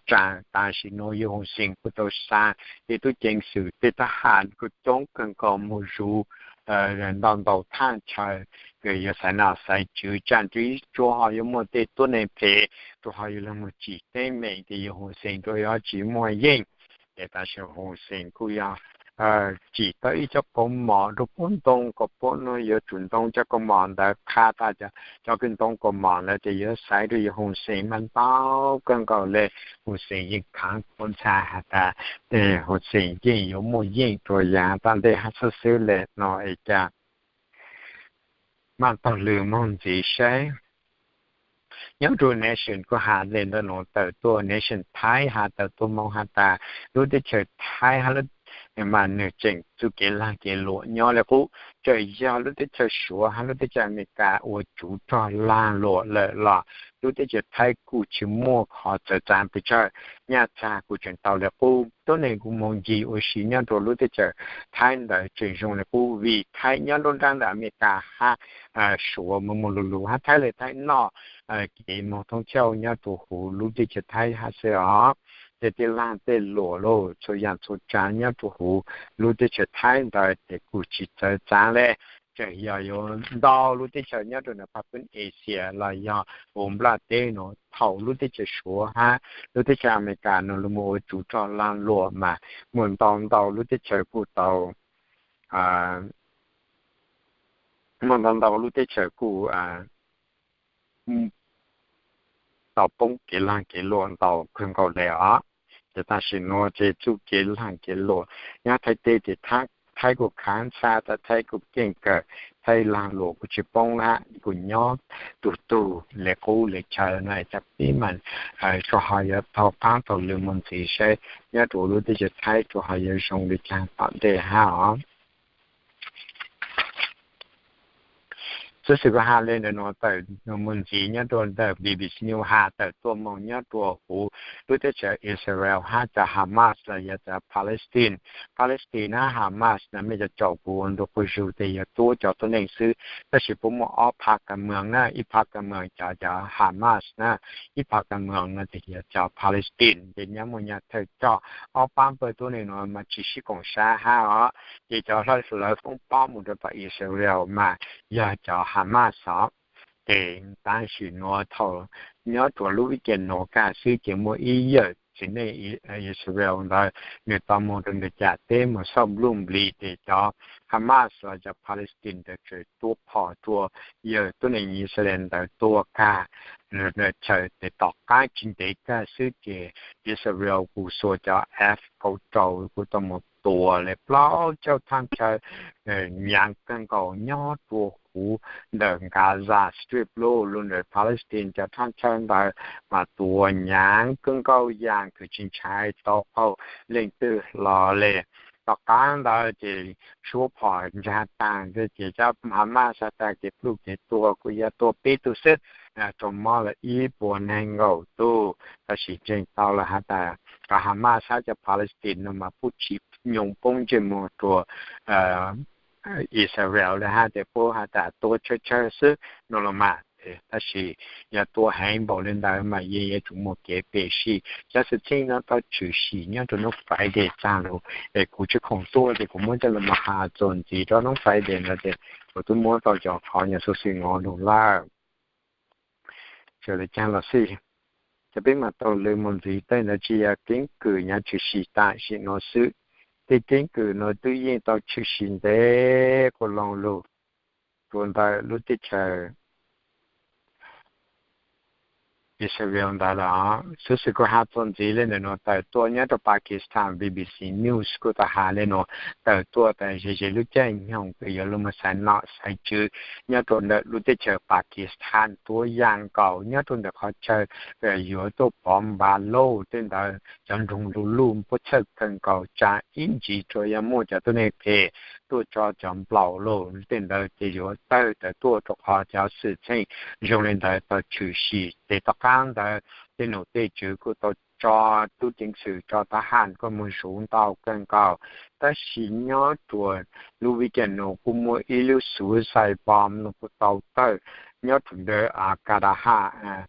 tsaa taag sim nuav yawg Hun Sen kuj tau xaa tej tub ceev xwm tej thab ham kuj coob kawg nkaus moog zuv ntau ntau thaaj chaw, kws yuav xaiv nom xaiv tswv tsaa tswv tsuav ho yuav muaj tej tuab neeg phem rua ho yuav lug moog tsim teeb meem tes yawg Hun Sen rua yuav tsi muaj yeej. Ces tam sim Hun Sen kuj yog tsim tau ib cov kaus mom rua puab ntoo kom puab nua yuav tsum ntoo cov kaus mom ntawd qha tas cov kws ntoo kaus mom ntawd tes yuav xaiv rua yawg Hun Sen mas ntau kawg nkaus le. Hun Sen yeej khaav puab ntxhais has tas Hun Sen yeej yuav muaj yeej rua yaav tom ntej hab xwb xwb le no es cas mas taug lw moog ntxiv saib. Nyob rua nation kuj has le ntawm nuav tawm tuaj, nation Thaib has tawm tuaj moog has tas lub teb chaws Thaib hab lub mas nwg tseem txuj kev laag kev luam nyob le qub. Txawm yog lub teb chaws Suav hab lub teb chaws Amelikas ua tsuv rog laag luam lawm los lub teb chaws Thaib kuj tsi muaj qhov txawv txaav pes tsawg. Nyaj txag kuj tseem tau le qub, tuab neeg kuj moog ncig ua si nyob rua lub teb chaws Thaib ntawd tseem zoo le qub vim Thaib nyob nruab nraab ntawm Amelikas hab Suav moog moog lug lug hab Thaib le Thaib noj kev moog thoob chaw nyob rua huv lub teb chaws Thaib hab xwb os. Tej teb laag tej luam lauj txhua yaam txhua tsaav nyob rua huv lub teb chaws Thaib ntawd ces kuj tsi txawv txaav le. Tseem yog yuav ntau lub teb chaws nyob rua nam Paj Pub Asia los yog huv nplaj teb nuav thaum lub teb chaws Suav hab lub teb chaws Amelikas nua lug moog ua tsuv rog laag luam mas muaj ntau ntau lub teb chaws kuj tau muaj ntau ntau lub teb chaws kuj tau poob kev laag kev luam ntau kawg nkaus le os. Ces tam sim nuav ces txuj kev laag kev luam nyob Thaib teb ces Thaib kuj khaav ntxhab tas Thaib kuj keej kawm, Thaib laag luam kuj tsi poob hab kuj nyob tug tug le qub le chaw no es cas peb mas tsuas ho yuav taug qaab taug lw moog ntxiv saib nyob rua lub teb chaws Thaib tsuas ho yuav zoo le caag tom ntej hab os. Xov xwm kuv has le ntawm nuav tawm moog ntxiv nyob rua ntawm B B C News has tawm tuaj moog nyob rua huv lub teb chaws Israel hab cov Hamas los yog cov Palestine. Palestine hab Hamas no mej cov caum kuv ua ntu quas zug tes yog tuab cov tuab neeg xwb, tab sis puab muaj ob phav kav moos na, ib phav kav moos cov cov Hamas na, ib phav kav moos no tes yog cov Palestine ces nyob muaj nyaj thawj coj. Ob pab pawg tuab neeg nuav mas tsi sib koom sab hab os. Ces cov lawv foob pob mus rua tom Israel mas yog cov Hamas os. Ces tam sim nuav thaum nyob rua lub vib ca nuav kag xwb ces muaj ib yawm txiv neej Israel ntawd nwg tau moog rua ntawm cam teb moog xauj npluj nplis tes cov Hamas los cov Palestine ntawd tseem tuab phom rua yawg tuab neeg Israel ntawd tua kag chaw. Tes tom qaab tsi ntev kag xwb ces Israel kuj xuas cov F kaum rau kuj tau moog tua le plaub caug thaaj chaw nyaav kawg nkaus nyob rua huv ntawm Gaza Strip lug lug ntawm Palestine cov thaaj chaw ntawd mas tua nyaav kawg nkaus yaam kws tsi ntshai tau qaug leej twg hlo le. Tom qaab ntawd ces suab phom ntsa taag ces cov Hamas has tas kev pluj kev tua kuj yog tua peb tug xwb, raug mob lawm ib puas neeg nkaum tug. Tab sis ntseeg tau lawm has tas cov Hamas hab cov Palestine no mas puab tsi nyoog poob ntsej muag rua Israel le hab tes puab has tas tua tshawb tshawb xwb no los mas. Tab sis yog tua heev npaum le ntawd mas yeej yuav tsum muaj kev pem sim. Cov xwm txheej no tau tshwm sim nyob rua hnub Friday tsaag lug es kuv tsi khoom tuaj ces kuv muab coj lug moog has txuas ntxiv rua hnub Friday no ces kuv tub muab tau cov qhov nyuas xov xwm no lug lawm. Txawm le caag los xij, cov peb mas taug lw moog ntxiv tej ntawd tsi yog keeb kwm nyaav tshwm sim tam sim no xwb. Tej keeb kwm no twb yeej tau tshwm sim ntev quas loo lug rua ntawm lub teb chaws Israel ntawd lawm. Xov xwm kuj has txuas ntxiv li ntawm nuav tawm tuaj nyob rau Pakistan, B B C News kuj tau has li nuav tawm tuaj tas ze ze lub caij nyoog kws yuav luag moog xaiv nom xaiv tswv nyob rau ntawm lub teb chaws Pakistan tuab yaam nkaus nyob rau ntawm qhov chaw yuav tuaj pov npav lauj tej ntawd cov nroog luj luj puab txhawj kawg nkaus tsaa ib ntsis rua yog muaj cov tuab neeg phem tuaj tso cov nplaum lauj tej ntawd ces yuav tawg tawm tuaj rau qhov cov xwm txheej zoo li ntawd tau tshwm sim ces tom qab ntawd tej nom tej tswv kuj tau tso tub ceev xwm tso tab ham kuj moog zuv ntau kawg nkaus. Tab sis nyob rua lub weekend nuav kuj muaj ib lub suicide bomb nuav kuj tau tawg nyob rua ntawm Kandahar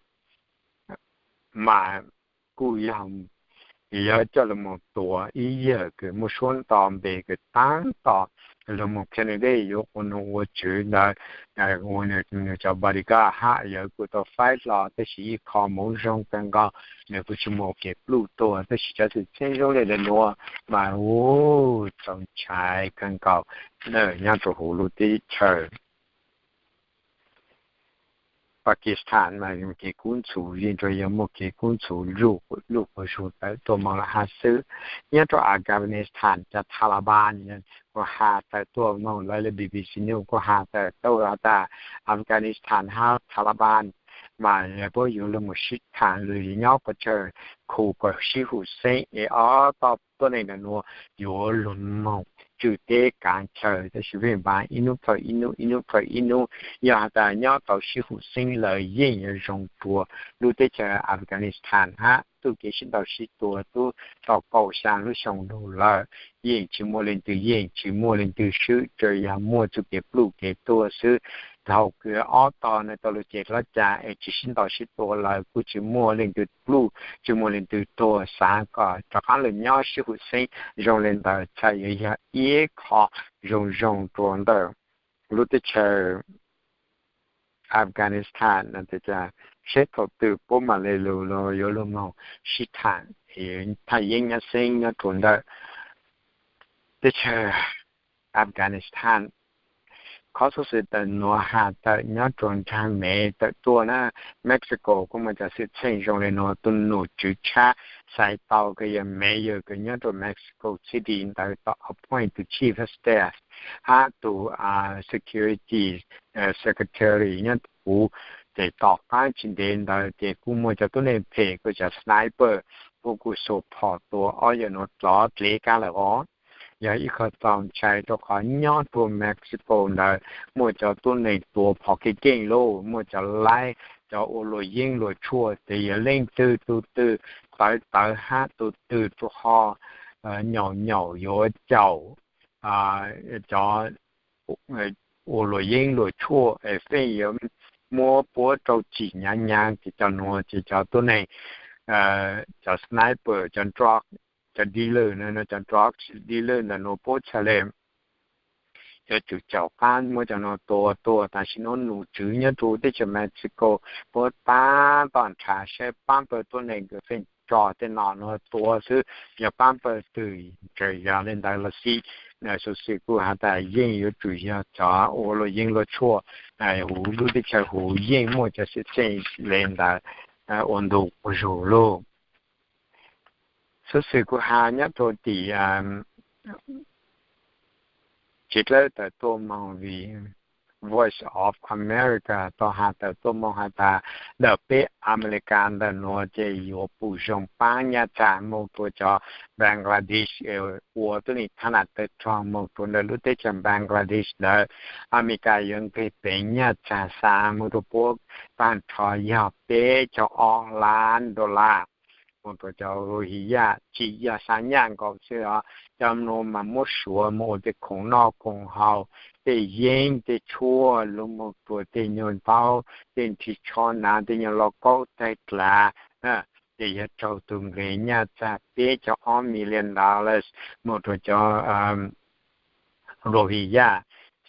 mas kuj yog, yog coj lug moog tuav ib yawg kws muaj suab nto npe kws taab tom lug moog candidate yuav ua nom ua tswv ntawd, nws cov bodyguard hab yawg kuj tau faib hlo tab sis ib qho moov zoo kawg nkaus nws kuj tsis muaj kev pluj tuag tab sis cov xwm txheej zoo li ntawd nuav mas ua txaus ntshai kawg nkaus nyob rua huv lub teb chaws Pakistan mas kev kub ntxhuv yeej tsuas yog muaj kev kub ntxhuv luj quas zug tawm tuaj moog lawm hab xwb. Nyob rau Afghanistan cov Taliban kuj has tawm tuaj moog lawv le B B C News kuj has tawm tuaj has tas Afghanistan hab Taliban mas puab yuav lug moog sib thaam lug nyob pes tsawg khu kom sib hum xeeb es ob tog tuab neeg ntawm nuav yuav lug moog tswm teb kaav chaw tab sis pheej npav ib nub plhaw ib nub ib nub plhaw ib nub. Yog has tas nyob tau sib hum xeeb lawm yeej yuav zoo rua lub teb chaws Afghanistan hab tub kev sib ntaus sib tua tub tau kaum xyaa lub xyoo lug lawm yeej tsis muaj leej twg yeej tsis muaj leej twg swb tsuas yog muaj txuj kev pluj kev tuag xwb. Thaum kws ob tog nuav tau lug ces hlob ca es tsis sib ntaus sib tua lawm kuj tsis muaj leej twg pluj tsis muaj leej twg tuag xaav kom rov qaab lug nyob sib hum xeeb zoo li ntawd txhaj yuav yog ib qho zoo zoo rua ntawm lub teb chaws Afghanistan no tas seb thaum twg puab mam le lug yuav lug moog sib thaam, thaam yeeb nyab xeeb nyob rua ntawm teb chaws Afghanistan. Qhov xov xwm tawm nuav has tawm nyob rua nraag Mev tawm tuaj na, Mexico kuj muaj cov xwm txheej zoo li nuav, tug nom tswv tshab xaiv tau kws yog mayor kws nyob rua Mexico City ntawd tau appoint tug chief of staff hab tug security secretary nyob rua huv. Ces tom qaab tsis ntev ntawd ces kuj muaj cov tuab neeg phem kuj cov sniper puab kuj xuas phom tua ob yawg nuav dlov dlev kag lawm os. Yog ib qho txaus ntshai rua qhov nyob rua Mexico ntawd muaj cov tuab neeg tua phom keej keej lauj, muaj cov laib, cov ua luam yeeb luam tshuaj ces yog leej twg tug twg tawv tawv hab tug twg rua ho nyaum nyaum yuav caum cov ua luam yeeb luam tshuaj es feej yuav muab puab rau tsim nyaav nyaav ces cov nuav ces cov tuab neeg, cov sniper, cov drug, cov dealer no, cov drug dealer ntawm nuav puab txhaj le yuav tsum caum qaab muab cov nuav tua tuag. Tam sim nuav nom tswv nyob rua teb chaws Mexico puab taab tom nrhav saib paab pawg tuab neeg kws feem tso tej nom nuav tua xwb, yog paab pawg twg. Txawm yog le ntawd los xij, xov xwm kuj has tas yeej yuav tsum yog cov ua luam yeeb luam tshuaj huv lub teb chaws huv yeej muaj cov xwm txheej le ntawd ua ntu quas zug lauj. Xov xwm kuj has nyob rua tim tsev dlawb tawm tuaj moog vim Voice of America tau has tawm tuaj moog has tas ntawm peb Amelikas ntawm nuav ces yuav pum zoo paab nyaj txag moog rua cov Bangladesh ua tuab neeg thaab nam tawg rog moog rua ntawm lub teb chaws Bangladesh ntawd. Amelikas yuav nqeg peev nyaj txag xa moog rua puab taag nrho yog peb caug ob lab dollar moog rua cov Rohingya, tsis yog xa nyaj nkaus xwb os. Cov nuav mas muab suav moog ua tej khoom noj khoom haus, tej yeeb tej tshuaj, lug moog rua tej nyuag ntaub, tej nrhis tsho nav, tej nyuag lauj kaub taig dlav. Ces yog raug tug nqeg nyaj txag peb caug ob million dollars moog rua cov Rohingya.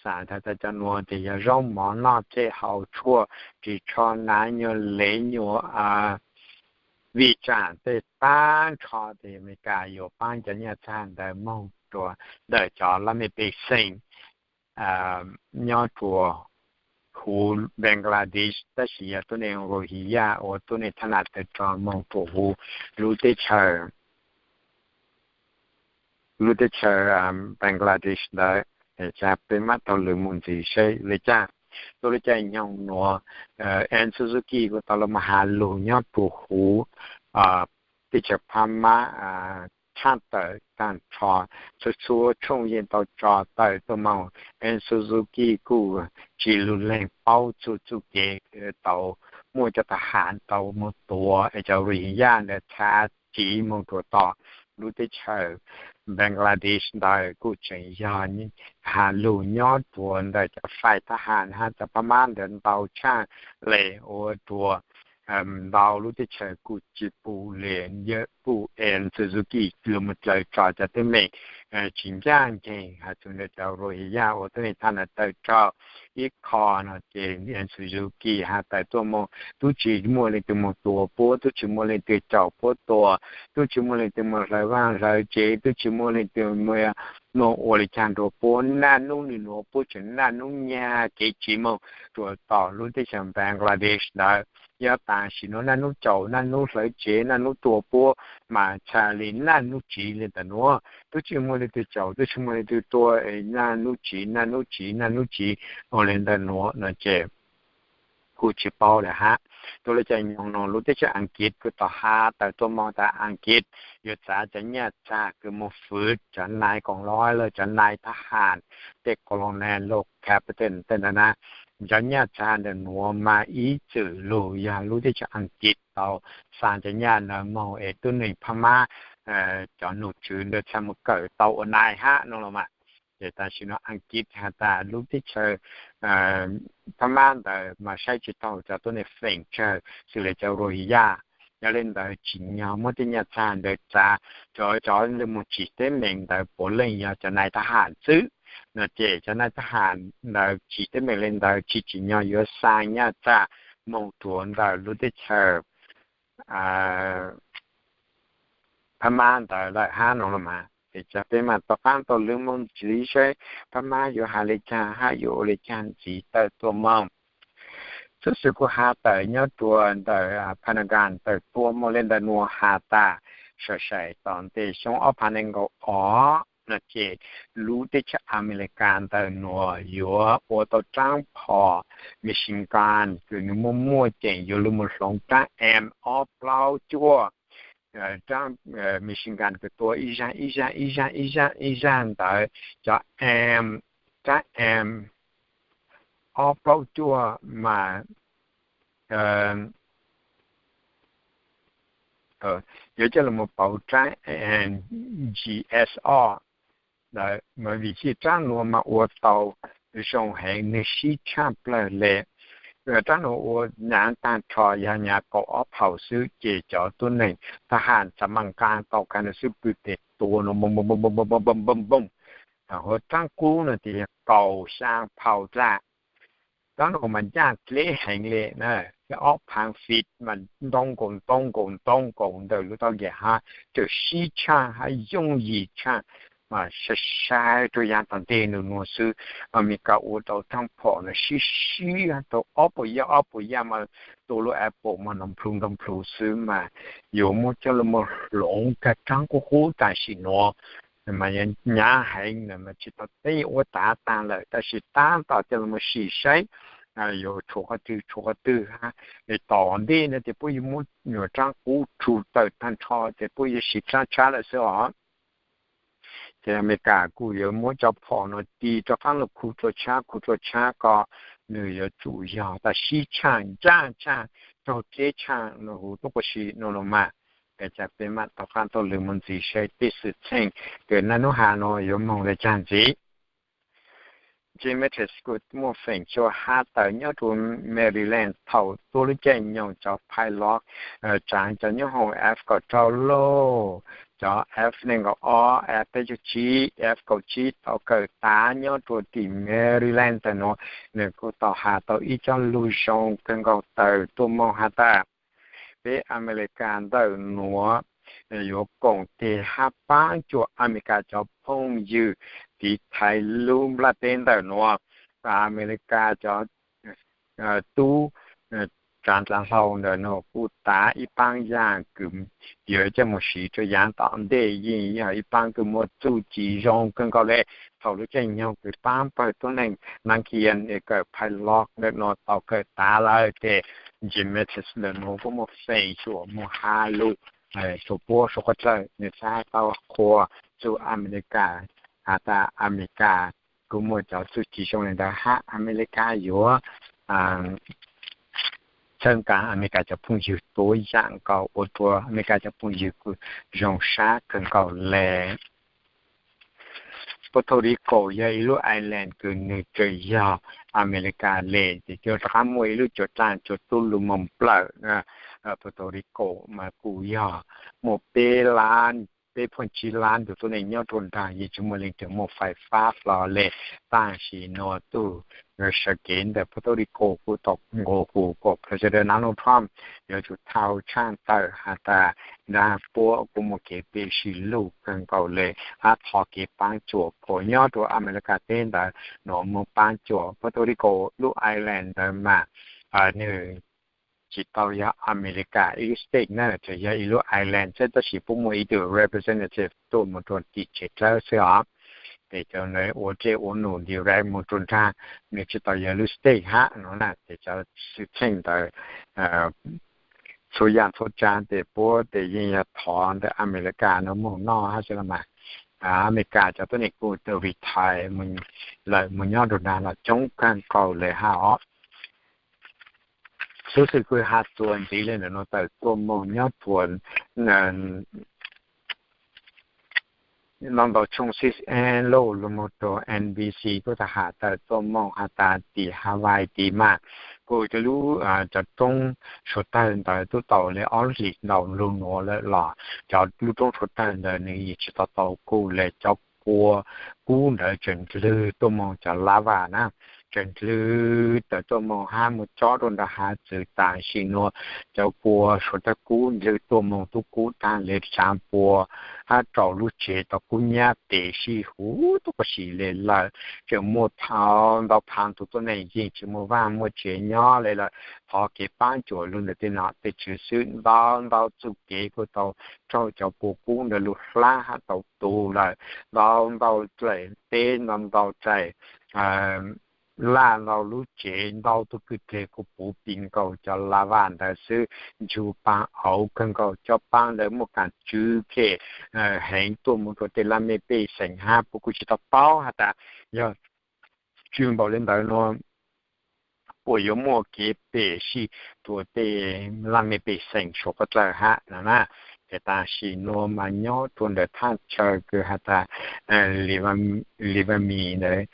Xaav tas cov nuav ces yog zaub mov noj tsej haus tshuaj, nrhis tsho nav, nyuag lev, nyuag vij tsam tej taag nrho ces Amelikas yuav paab cov nyaj txag ntawd moog rua ntawm cov laj mej pej xeem nyob rua huv Bangladesh, tab sis yog tuab neeg Rohingya uas tuab neeg thab nam tawm tso moog rua huv lub teb chaws, lub teb chaws Bangladesh ntawd. Peb maj taug lw moog ntxiv seb le caag. Tuab lub caij nyoog nuav, Aung San Suu Kyi kuj tau lug moog has lug nyob rua huv teb chaws Phab Mab tshaj tawm taag nrho, txhua txhua tshooj yeej tau tso tawm tuaj moog. Aung San Suu Kyi kuj tsi lug leeg paub txuj txuj kev tau muaj cov thab ham tau moog tuav es cov Rohingya ntawd txhad tsiv moog rua tom lub teb chaws Bangladesh ntawd. Kuj tseem yog has lug nyob rua ntawm cov fais thab ham hab cov Phab Mab ntawd ntau tshaaj le ua rua ntau lub teb chaws kuj tsi pum le. Kuj Aung San Suu Kyi lug moog dlaws tso cov teeb meem tsi ncaaj nceeg has txug ntawm cov Rohingya uas tuab neeg thab nam tawm tso. Ib qho no ces Aung San Suu Kyi has tawm tuaj moog, tub tsi muaj leej twg moog tua puab, tub tsi muaj leej twg caum puab tua, tub tsi muaj leej twg moog hlawv vaaj hlawv tsev, tub tsi muaj leej twg moog ua le caag rua puab. Naj nub nwg nuav puab tseem naj nub nyag kev tsiv moog rua tom lub teb chaws Bangladesh ntawd. Yog tam sim nuav naj nub caum, naj nub hlawv tsev, naj nub tua puab mas txhad le naj nub tsiv le ntawm nuav. Tub tsi muaj leej twg caum, tub tsi muaj leej twg tua, naj nub tsiv, naj nub tsiv, naj nub tsiv ua le ntawm nuav no ces kuj tsi paub le hab. Tuab lub caij nyoog nuav lub teb chaws Askiv kuj tau has tawm tuaj moog tas Askiv yuav txav cov nyaj txag kws moog fwv cov nai koom loj lawm, cov nai thab ham, tej colonel, lub captain tej ntawd na. Cov nyaj txag ntawm nuav mas ib txwm lug yog lub teb chaws Askiv tau xa cov nyaj ntawd moog es tuab neeg Phab Mab cov nom tswv ntawd txhad moog kawm tau ua nai hab no los mas. Ces tam sim nuav Askiv has tas lub teb chaws Phab Mab ntawd mas saib tsi taug cov tuab neeg feem tsawg xws le cov Rohingya. Yog le ntawd tsim nyog muab tej nyaj txag ntawd txav. Cov, cov lug moog tsim teeb meem ntawd puav leej yog cov nai thab ham xwb no ces cov nai thab ham ntawd tsim teeb meem le ntawd tsi tsim nyog yuav xa nyaj txag moog rua ntawm lub teb chaws Phab Mab ntawd lawm hab no los mas. Ces peb mam rov qaab taug lw moog ntxiv seb Phab Mab yuav has le caag hab yuav ua le caag ntxiv tawm tuaj moog. Xov xwm kuj has tawm nyob rua ntawm Pentagon tawm tuaj moog le ntawm nuav has tas, sai sai tom ntej xyoo ob phav nees nkaum ob no ces lub teb chaws Amelikas ntawm nuav yuav ua tau rab phom machine gun kws nwg muaj muaj ceem yuav lug moog hloov rab M ob plaub cuaj, rab machine gun kws tua ib zaaj ib zaaj ib zaaj ib zaaj ib zaaj ntawd, cov M, rab M ob plaub cuaj mas yuav coj lug moog pauv rab G S ob ntawd mas vim tsi rab nuav mas ua tau zoo heev, nwg sib tshaaj plawg le. Rab nuav ua nyaav taag nrho yog nyaav kaum ob phaum xwb ces cov tuab neeg thab ham txav mas nqaa tau kag nws xwb pw tes tua nuav npoom npoom npoom npoom npoom npoom npoom. Hos rab qub no ces yog kaum xyaa phaum dlaab. Rab nuav mas ncaaj dleb heev le na, ob phaav feet mas ntoo nkaus ntoo nkaus ntoo nkaus ntawm lub taub nqe hab, txawm sib tshaaj hab yooj yim tshaaj mas sai sai rua yav tom ntej nws nuav xwb. Amelikas ua tau rab phom no sib sib tau ob puas yaj ob puas yaj mas tua lub apple mas nrov nplhus nrov nplhus xwb mas yuav muab coj lug moog hloov kag rab qub qub tam sim nuav mas nyaav heev mas tsi tau teb ua tav taag lawm, tab sis tab tom coj lug moog sim saib yuav tshuav qhov twg tshuav qhov twg hab. Tom ntej no ces puab yuav muab nyuam rab qub tshum tawm taag nrho ces puab yuav sim tshab tshab lawm xwb os. Ces Amelikas kuj yuav muab cov phom no ti rov qaab lug khu rua tshab khu rua tshab ko, nws yuav tsum yog tas sib tshaaj ncaaj tshaaj raug dleb tshaaj lug huv tuab qua si no los mas. Ces peb mam rov qaab taug lw moog ntxiv saib tej xwm txheej kws naj nub has nuav yuav moog le caag ntxiv. Jim Mattis kuj muaj feem cua has tawm nyob rua Maryland thaum tuab lub caij nyoog cov pilot tsaav cov nyoob hoom F kaum rau lug, cov F neeg nkaum ob, F peb caug tsib, F kaum tsib tau kawm tav nyob rua tim Maryland ntawm nuav, nws kuj tau has tau ib cov lug zoo kawg nkaus tawm tuaj moog has tas peb Amelikas ntawm nuav yuav koom teg hab paab cuam Amelikas cov phooj ywg tiv thaiv lub nplaj teb ntawm nuav. Amelikas cov tub tsav ntxav hlau ntawm no kuj tav ib paab yaam kws yuav coj moog siv rua yaav tom ntej, yeej yog ib paab kws muaj txuj ci zoo kawg nkaus le. Thaum lub caij nyoog kws paab pawg tuab neeg Nankian kawm pilot ntawm no tau kawm tav lawm tes Jim Mattis ntawm no kuj muaj feem xyuam moog has lug rua puab suav qhov dlawg nwg xaav tau qhuas txug Amelikas has tas Amelikas kuj muaj cov txuj ci zoo le ntawd hab Amelikas yuav txhawb nqa Amelikas cov phooj ywg tuab yaam nkaus, ua rua Amelikas cov phooj ywg kuj zoo sab kawg nkaus le. Puerto Rico yog ib lub island kws nwg tseem yog Amelikas le, ces rov qaab muaj ib lub cuav dlaaj cuav tub lug moog plawm. Puerto Rico mas kuj yog muaj peb lab, peb phuj tsib lab tug tuab neeg nyob rua nraag, yeej tsi muaj leej twg muaj fais fab hlo le. Tam sim no tug sawv kev ntawm Puerto Rico kuj tau nqua hu kom President Donald Trump yuav tsum thau tshaaj tawm has tas nraag puab kuj muaj kev peb sib lug kawg nkaus le, hab thov kev paab cuam puab nyob rua Amelikas teb ntawd nuav moog paab cuam Puerto Rico lub island ntawd mas nwg tsi tau yog Amelikas ib lub state na, tsuas yog ib lub island xwb, tab sis puab muaj ib tug representative tuaj moog rua tim tsev dlawb xwb os. Ces cov ua dlej ua num direct moog rua nraag, nwg tsi tau yog lub state hab no na. Ces cov xwm txheej ntawd txhua yaam txhua tsav tes puab tes yeej yog thov ntawm Amelikas no moog noj hab xwb los mas. Amelikas cov tuab neeg kuj tau retire lawm moog nyob rua nraag los coob kawg nkaus le hab os. Xuv xwm kuj has txuas ntxiv le ntawm nuav tawm tuaj moog nyob rua no ntau tshooj C N N lug moog rua N B C kuj tau has tawm tuaj moog has tas tim Hawaii tid mas kuj cov lub cov roob suav tawg ntawd tub tau le ob lub hlis ntau lug nuav lawm los cov lub roob suav tawg ntawd nwg yeej tsi tau tau kuj le cov kua kub ntawd tseem ndlwg tuaj moog cov lava na, tseem ndlwg tawm tuaj moog hab moog cob rua nraag hav txwv tam sim nuav. Cov kua suav tawg kub ndlwg tuaj moog tub kub taag le tsaav pua hab rau lub tsev tau kub nyab tes sib huv tuab quas si le lawm. Tseem muaj phaav ntau phaav tug tuab neeg yeej tsi muaj vaaj muaj tsev nyob le lawm. Thov kev paab cuam lug ntawm tej nom tej tswv xwb. Ntau ntau txuj kev kuj tau raug cov kua kub ntawd lug hlab hab tau tu lawm. Ntau ntau dlaim teb, ntau ntau dlaim laj, ntau lub tsev, ntau tug kwj deg kuj puv pig nkaus cov lava ntawd xwb. Ntsug paag auv kawg nkaus, cov paab ntawd muaj kaam tswv phem heev tuaj moog rua tej laj mej pej xeem hab puab kuj tsi tau paub has tas yog tswv npaum le ntawd nuav puas yuav muaj kev pem sij rua tej laj mej pej xeem suav qhov dlawg hab no na. Ces tam sim nuav mas nyob rua ntawm thaj chaw kws has tas Livami ntawd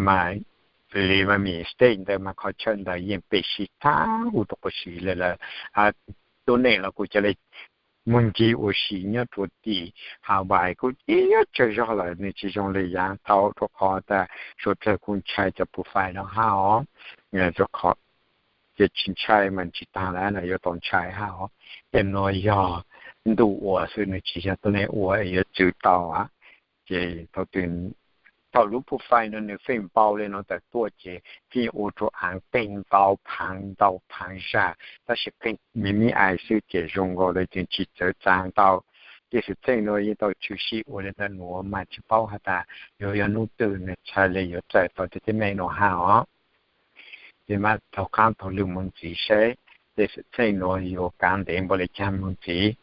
mas, Livami State ntawd mas qhov chaw ntawd yeej pem sij tag huv tuab quas si le lawm. Tuab neeg los kuj ca le moog ncig ua si nyob rua tim Hawaii kuj ib tsawg zog lawm, nwg tsi zoo le yaav tau rua qhov tas suav dlawg kuj ntshai cov pua fai no hab os. Rua qhov ces tsi ntshai mas tsi taag lawm, yuav tau ntshai hab os. Tej nuav yog ntuj ua xwb, nwg tsi yog tuab neeg ua yuav tswv tau. Ces thaum twg thaum lub pua fai no nwg feem npau le nuav tawm tuaj ces yeej ua rua aav qeeg ntau phaav ntau phaav zag, tab sis qeeg me me ais xwb ces zoo nkaus le tseem tsi txawv txav ntau. Tej xwm txheej nuav yeej tau tshwm sim ua le ntawm nuav mas tsi paub has tas yuav yog nub twg nwg txhaj le yuav txawm tau tej teeb meem nuav hab os. Ces mas taug qaab taug lwm moog ntxiv seb tej xwm txheej nuav yuav kaav ntev npaum le caag moog ntxiv.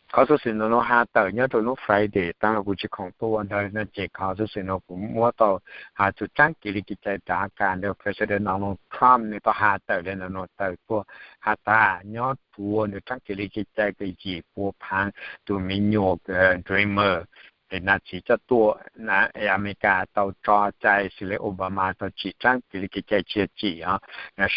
Qhov xuv xwm nuav nuav has tawm nyob rua nub Friday taag lug kuv tsi khoom tuaj ua ntawd no ces qhov xuv xwm nuav kuv muab tau has txug tsaab kev le kev cai dav kas ntawm President Donald Trump nwg tau has tawm le nuav nuav tawm tuaj has tas nyob rua nwg tsaab kev le kev cai kws yim pua phaav tug me nyuam Dreamer, nam txiv coj tuaj, Amelikas tau tso cai xws le Obama tau tsim tsaab kev le kev cai tsi tsim os,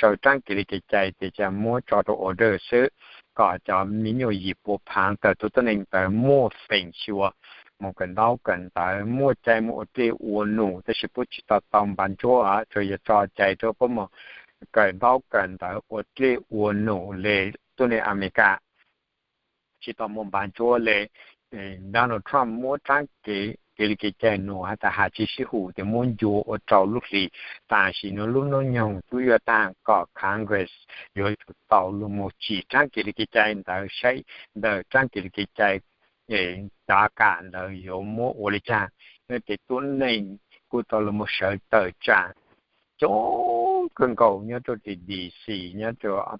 sau tsaab kev le kev cai tes ca muab tso rua order xwb, kom cov me nyuam yim pua phaav tawm tug tuab neeg ntawd muaj feem xyuam moog kawm ntaub kawm ntawv, muaj cai moog ua dlej ua num, tab sis puab tsi tau tau npa ntsuab, tsuas yog tso cai rua puab moog kawm ntaub kawm ntawv ua dlej ua num le tuab neeg Amelikas. Tsi tau muaj npa ntsuab le. Donald Trump muab tsaab kev kev li kev cai nuav has tas has tsi sib hum tes muab ncua ua rau lub hlis. Tam sim nuav lub hnub nyoog twb yuav taag kom Congress yuav tsum tau lug moog tsim tsab kev li kev cai ntawd saib ntawm tsab kev li kev cai cov kam ntawd yuav muab ua li caag. Nwg tes tuab neeg kuj tau lug moog sawv tawm tsaam coob kawg nkaus nyob rua tim D C nyob rua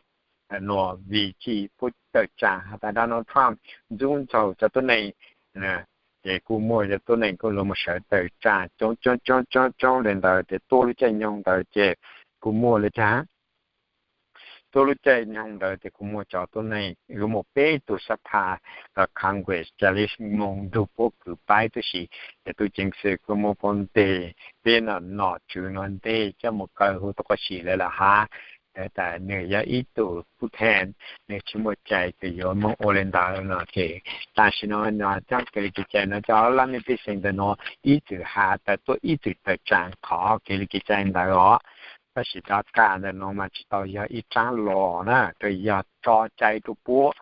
nuav vim tsi puab tawm tsaam has tas Donald Trump ntxub ntxaug cov tuab neeg. Ces kuj muaj cov tuab neeg kuj lug moog sawv tawm tsaam coob coob coob coob coob le ntawd tes tuab lub caij nyoog ntawd ces kuj muaj le caag tuab lub caij nyoog ntawd tes kuj muaj cov tuab neeg, kuj muaj peb tug xab phas Congress ca le moog nrug puab kws paib tub si. Ces tub ceev xwm kuj muab puab nteg peb nom nom tswv nuav nteg coj moog kaw huv tuab qab si lawm lawm hab. Tas nwg yog ib tug pub then, nwg tsi muaj cai kws yuav moog ua le ntawd no ces tam sim nuav cov kev li kev cai nuav cov lab mej pej xeem ntawm nuav ib txwm has tas tuaj ib txwm tawm tsaam qhov kev li kev cai ntawd os. Tab sis cov kam ntawm nuav mas tsi tau yog ib tsab los na, yog tso cai rua puab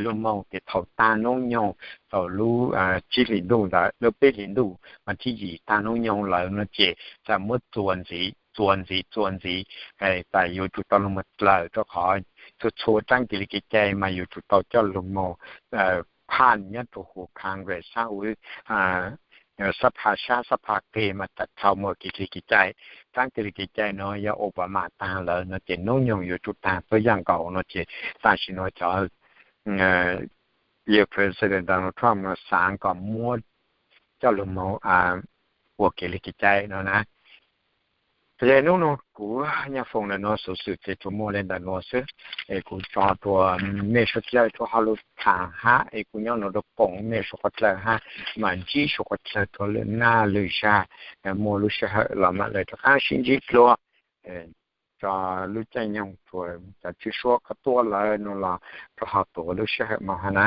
lug moog tes thaum taag nub nyoog, thaum lub tsib hlis ntuj ntawd, lub peb hlis ntuj mas thib yim taag nub nyoog lawm no ces txawm muab txuas ntxiv txuas ntxiv txuas ntxiv tas yuav tsum tau lug moog dlaws rua qhov txhua txhua tsab kev li kev cai mas yuav tsum tau coj lug moog phaj nyob rua huv Congress sab huv xab phas sab xab phas qeg mas tawm dhau moog kev li kev cai. Tsab kev li kev cai nuav yog Obama taag lawm no ces nub nyoog yuav tsum taag tuab yaaj nkaus no ces tam sim nuav cov yog President Donald Trump no xaav kom muab coj lug moog ua kev li kev cai no na. Ces nub nuav kuv nyaj foom ntawm nuav xuv xwm ces tsuas muaj le ntawm nuav xwb. Es kuv tso rua mej suav dlawg rua hauv lub tham hab es kuv nyob nuav rua koom mej suav dlawg hab, mas ntsib suav dlawg rua lwm naj lwm zag, muaj lub sij hawm los mam le rov qaab sib ntsib dlua. Tso lub caij nyoog rua cov tswv suab koj tuaj lawm nuav los rua hauv tuav lub sij hawm moog hab na.